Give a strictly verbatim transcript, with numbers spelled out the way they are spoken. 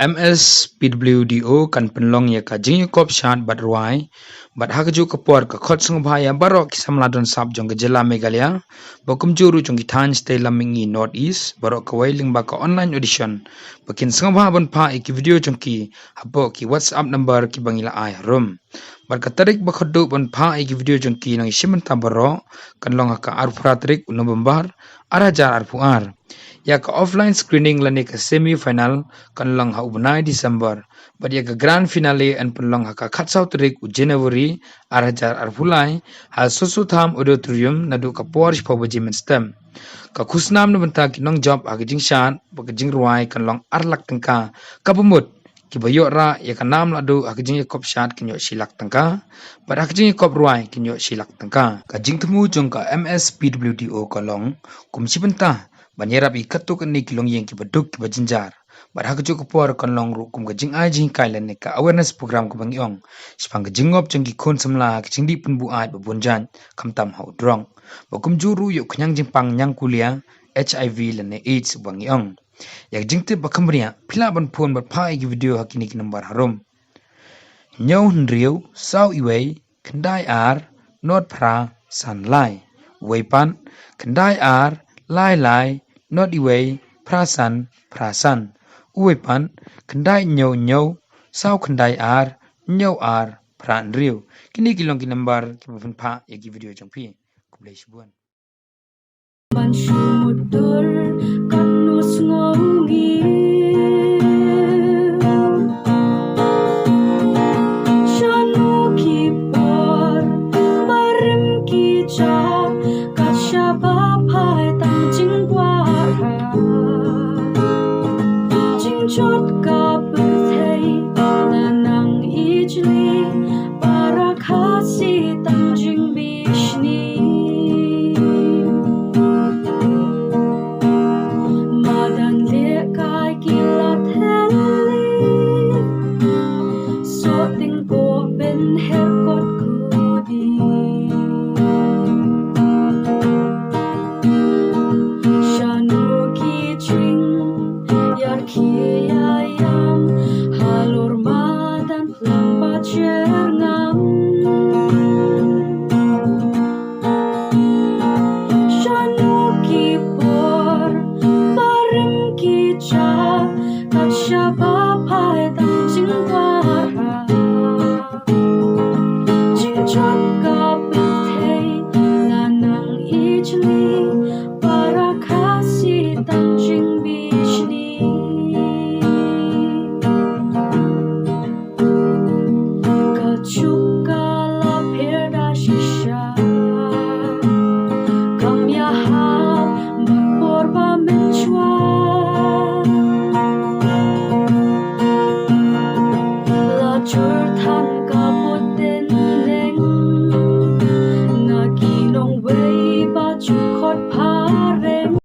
M S P W D O kan pynlong ïa ka jingïakop shad bad rwai, bad ha kajuh ka por ka khot sngewbha ïa baroh ki samla don sap jong ka jylla Meghalaya, bad kumjuh ruh jong ki thaiñ shatei lam mihngi North East, baroh kawei lyngba ka online audition, ba kin sngewbha ban phah ïa ki video jong ki hapoh ki WhatsApp number kiba ngi la ai harum. Bad ka tarik ba khatduh ban phah ïa ki video jong ki nang ïa shi bynta baroh kan long ha ka arphew phra tarik u November ar hajar arphew ar. Ïa ka offline screening lane ka semi final kan long ha u bnai December. Bad ïa ka grand finale yn pynlong ha ka khatsaw tarik u January ar hajar arphew lai ha Soso Tham Auditorium naduh ka por shiphew baje mynstep. Ka khusnam na bynta ki nongjop ha ka jingshad bad ka jingrwai kan long ar lak tyngka, kaba mut kiba ïoh rah ïa ka nam lahduh ha ka jingïakop shad kin ïoh shi lak tyngka, bad ha ka jingïakop rwai kin ïoh shi lak tyngka. Ka jingthmu jong ka M S P W D O ka long kum shi bynta ban ïarap ïa katto katne ki longïing kiba duk kiba jynjar. Bad ha kajuh ka por kan long ruh kum ka jingai jinghikai lane ka awareness program kaba ngi ong shaphang ka jingngop jong ki khun samla ha ka jingdih pynbuaid ba bun jait, khamtam ha u drok. Bad kumjuh ruh ïa u khñiang jingpang ñiangkulia, H I V lane AIDS ba ngi ong. Ïa ka jingtip ba kham bniah phi lah ban phone bad phah ïa ki video ha kine ki number harum: hynñiew hynriew saw iwei khyndai ar nod phra san lai. Uwei pat khyndai ar lai lai nod iwei phra san phra san. Uwei pat khyndai hynñiew hynñiew saw khyndai ar hynñiew ar phra hynriew. Kine ki long ki number kiba phin phah ïa ki video jong phi. Khublei shibun. Ban shu mutdur kan nud sngew ngi.